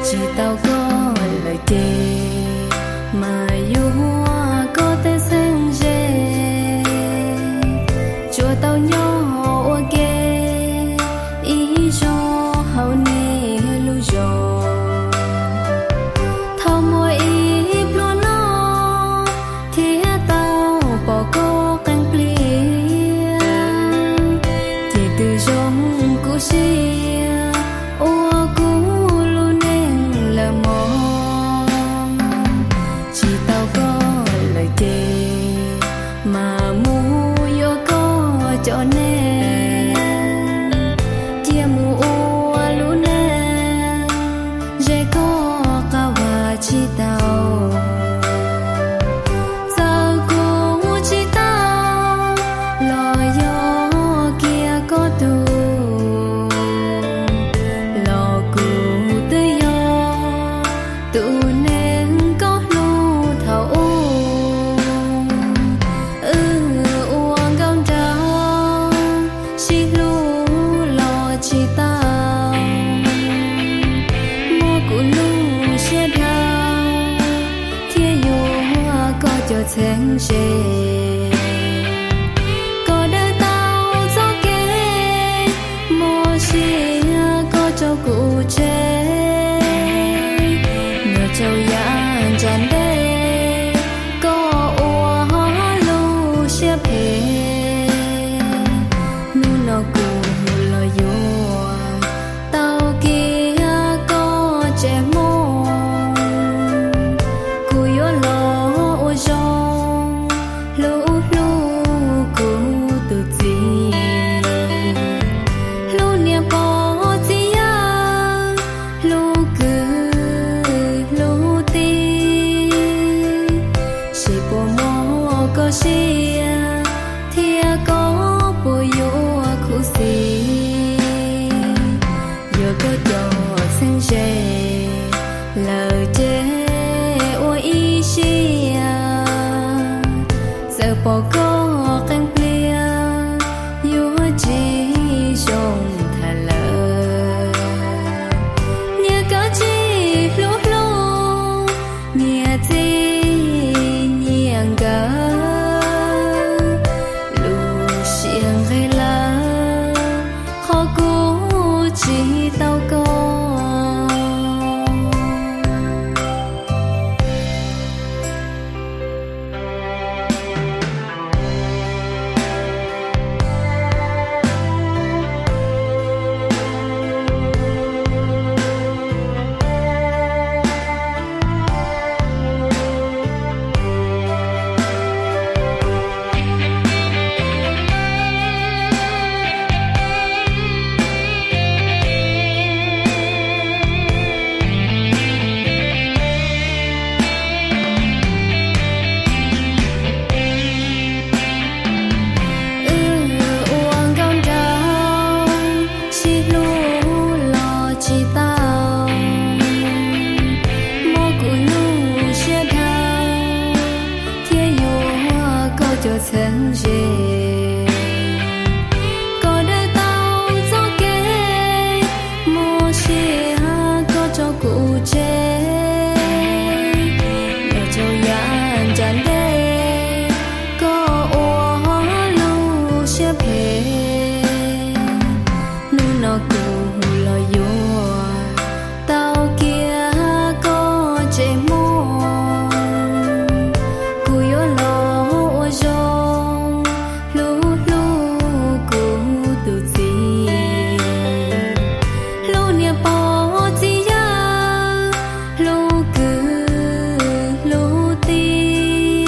Tsis tau koj lawm ces mas yuav koj tej txheeb ze, tsuas tau nyob ua ke ib zaug hauv niaj lub zos. Thaum muaj ib pluag no thiab tau pom koj qee pliag, ces twb zoo kuv siab ua kuv lub neej lawm mog. Tsis tau koj lawm ces mas mus yuav koj cov neeg, cia mus ua lub neej ze koj qab vaj tsis tau. Txawm kuv tsis tau los yog kiag koj tug, los kuv twb yog tus neeg koj hlub thaum ub. Wb ua nkauj nraug sib hlub los tsis tau, muab kuv lub siab dhau thiab yuav koj cov txheeb ze. Koj daws tau txoj kev mob siab koj tso kuv tseg, nyob rau yav nram ntej koj ua lub siab phem. Hnub no kuv los yuav tau kiag koj tsev hmo, kuv yuav los ua zoo hlub hlub kuv tus txiv, hlub niam pog txiv yawg, hlub kwv hlub tij. Seb puas mob koj siab thiab koj puas yuav khuv xim, yuav koj cov txheeb ze lawm ces ua ib siab. Txawm pom koj qee pliag yuav tsis zoo tham lawm, niam koj tsis hlub hlub niam txiv nyiam nkawd, lub siab nqig lawm qhov kuv tsis tau koj. Wb ua nkauj nraug sib hlub los tsis tau, muab kuv lub siab dhau thiab yuav koj cov txheeb ze. Koj daws tau txoj kev mob siab koj tso kuv tseg, nyob rau yav nram ntej koj ua lub siab phem. Hnub no kuv los yuav tau kiag koj tsev hmo, kuv yuav los ua zoo hlub hlub kuv tus txiv, hlub niam pog txiv yawg, hlub kwv hlub tij.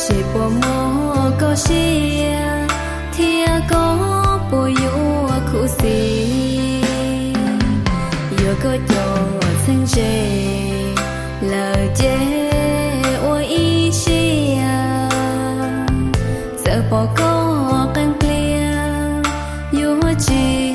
Seb puas mob koj siab thiab koj puas yuav khuv xim, yuav koj cov txheeb ze lawm ces ua ib siab. Txawm pom koj qee pliag yuav tsis